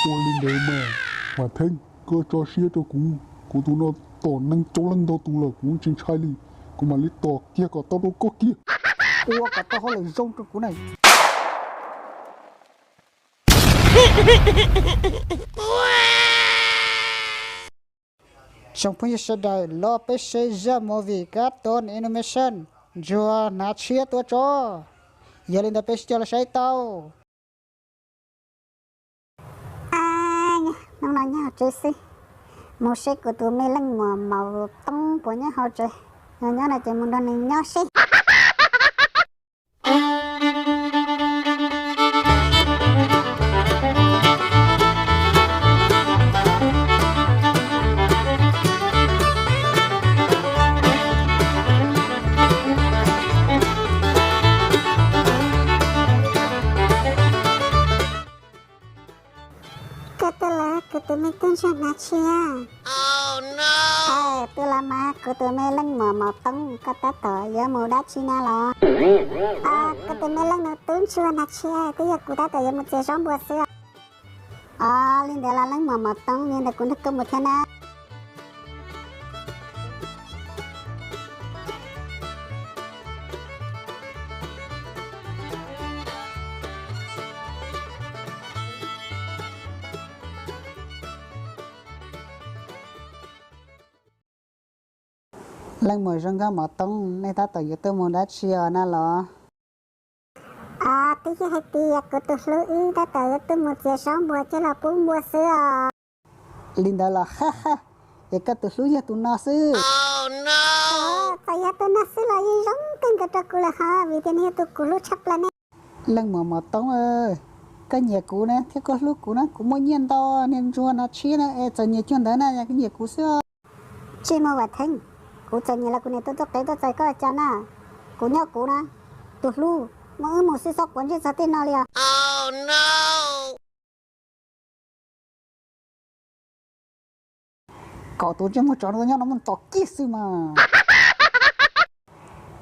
Ua li ntawd mas, Vam Theeb, koj tso siab rau kuv, kuv tus no tom neeg coob leej ntau tus lawm kuv tsis ntshai li, kuv mam li tom kiag kom tau rau koj kiag. Ua kom tau hauj lwm zoo rau kuv na. Tsoom phooj ywg sawv daws, los peb saib zaj movie cartoon animation Ntsuag Hnav Tshiab Tua Tsov. Yog li ntawd peb sib coj los saib tau. Hnub no nyob hauv tsev xwb, mus seb kuv tus me leej muam Maum Toob puas nyob hauv tsev. Yog nyob no ces mus nrog nws nyob seb. Koj twb los kuv tus me tub ntsuag Hnav Tshiab. Twb los mas kuv tus me leej muam Maum Toob, koj tab tom yuav mus dab tsi na los? Koj tus me leej tub ntsuag Hnav Tshiab, twb yog kuv tab tom yuav mus txiav zaub npua xwb. Os, li ntawd los leej muam Maum Toob, li ntawd kuv nrog koj mus thiab na. Leej muam zoo nkauj Maum Toob, nej tab tom yuav tuaj mus dab tsi os na los? Twb yog hais tias kuv tus hlub wb tab tom yuav tuaj mus txiav zaub npua coj los pub npua xwb os. Li ntawd los ha ha, es koj tus hlub yog tus no xwb? Txawm yog tus no xwb los yeej zoo kawg nkaus rau kuv lawm hos, vim tias nws yog tus kuv hlub tshaj plaws ne. Leej muam Maum Toob, koj nyiam kuv na thiab koj hlub kuv na, kuv muaj nyiaj ntau, niag ntsuag Hnav Tshiab na es txawm nyias cuag ntawd na, yog koj nyiam kuv xwb os. Ntsej muag Vam Theeb, kuv txawm nyiam los kuv niam tuaj tuaj qev tuaj txais koj cas na? Kuv nyob kuv na, tus hlub, muaj wb mus xwb txhob quav ntsej txog tej no li os. Kom tus ntsej muag tsov no nyob no mus tom kiag xwb mas.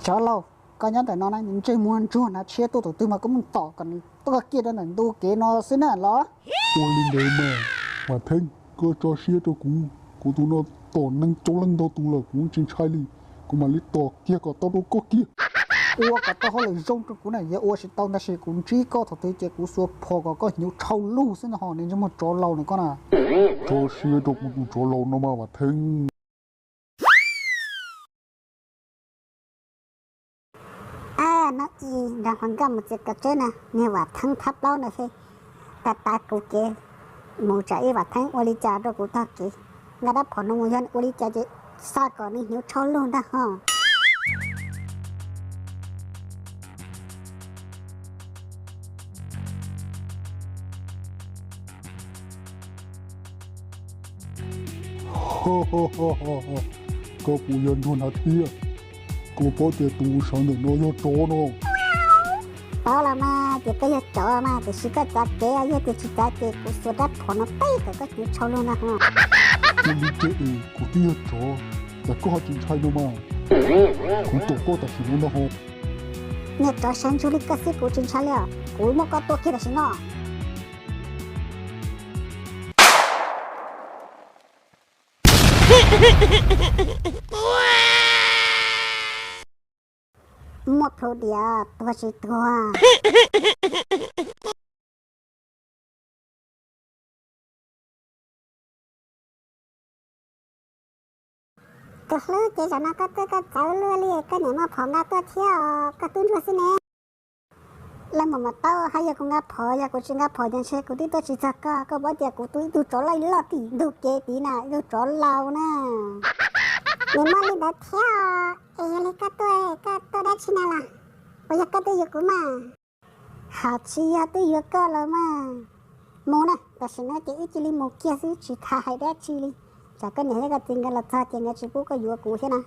Tsov laus, koj nyob ntawm no na, ntsej muag ntsuag Hnav Tshiab tuaj tus twg mas koj mus tom kom nws tuaj kiag rau ntawm ntu kev no xwb na los. Ua li ntawd mas, Vam Theeb, koj tso siab rau kuv, kuv tus no tom neeg coob leej ntau tus lawm kuv tsis ntshai li, kuv mam li tom kiag kom tau rau koj kiag. Ua kom tau hauj lwm zoo rau kuv na, yog ua tsis tau tab sis kuv ntsib koj thaum twg ces kuv xuas phom kom koj hnyuv tshau lug xwb ntag hos, niag ntsej muag tsov laus no koj na. Tso siab rau kuv tus tsov laus no mas Vam Theeb. Hnub i nrog hluas nkauj mus txiav kav tseb na, niag Vam Theeb thab plaub no thiab, tas tas kuv kev mus tsam ib Vam Theeb ua li cas rau kuv tog kev. Nqa rab phom no mus yog ua li cas ces xa kom nws hnyuv tshau lug ntag hos. Koj puas yog ntsuag Hnav Tshiab? Koj paub tias tus sawv ntawm no yog tsov no. Paub los mas, tias koj yog tsov mas, tiam sis koj txav kev, yog tias tsis txav ces kuv xuas rab phom no teb kom koj hnyuv tshau lug ntag hos. Ua li ces kuv twb yog tsov, cas koj ho tsis ntshai no mas. Kuv tom koj tam sim no ntag hos. Niag tsov sav ntsug li koj xwb kuv tsis ntshai li os, kuv muab koj tua kiag tam sim no. Muaj plhu diam tuag tsis tuag. Tus hlub, ces zaum no koj tuaj koj txawv luaj li, koj niam muaj phom nqa tuaj thiab os, koj tub ntsuag xwb ne. Leej muam Maum Taub, haj yog kuv nqa phom, yog kuv tsis nqa phom ces ntshe kuv twb tuaj tsis txog koj, koj paub tias kuv tus ib tug tsov loj loj tim ntug kev tid na, ib tug tsov laus na. Nws muaj li ntawd thiab os, es yog li koj tuaj, koj tuaj dab tsi na los? Puas yog koj tuaj yuav kuv mas? Haj tsis yog tuaj yuav koj los mas. Mus na, tam sim no ces wb cia li mus kiag xwb tsis tham hais dab tsi li. Tsam koj niam thiab koj txiv nkawd los txog ces nkawd tsis pub koj yuav kuv thiab na.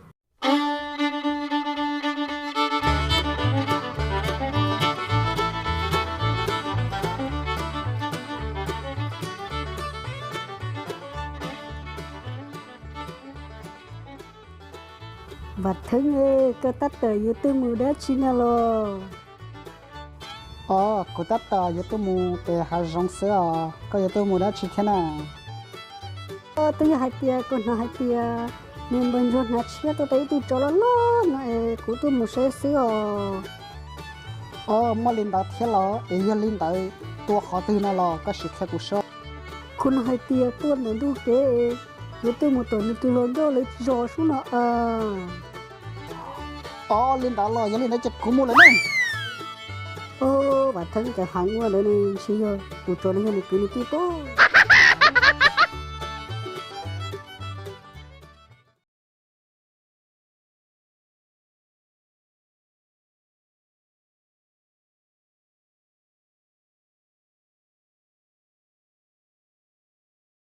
Vam Theeb, koj tab tom yuav tuaj mus dab tsi na los? Os, kuv tab tom yuav tuaj mus pem hav zoov xwb os, koj yuav tuaj mus dab tsi thiab na? Twb yog hais tias kuv hnov hais tias nws npawg ntsuag hnav tshiab tuaj tau ib tug tsov loj loj no es kuv tuaj mus saib xwb os. Os, muaj li ntawd thiab los? Es yog li ntawd tua qhov twg no los koj sim qhia kuv saib. Kuv hnov hais tias tuaj ntawm ntug kev, yuav tuaj mus tom nws tus hluas nkauj lawv zos sub no a. Os, li ntawd los yog li ntawd ces kuv mus lawm ne. Os, Vam Theeb, cov heev ua ntawd ne, ntshe yog tus tsov no yog nws kwv nws tij pob.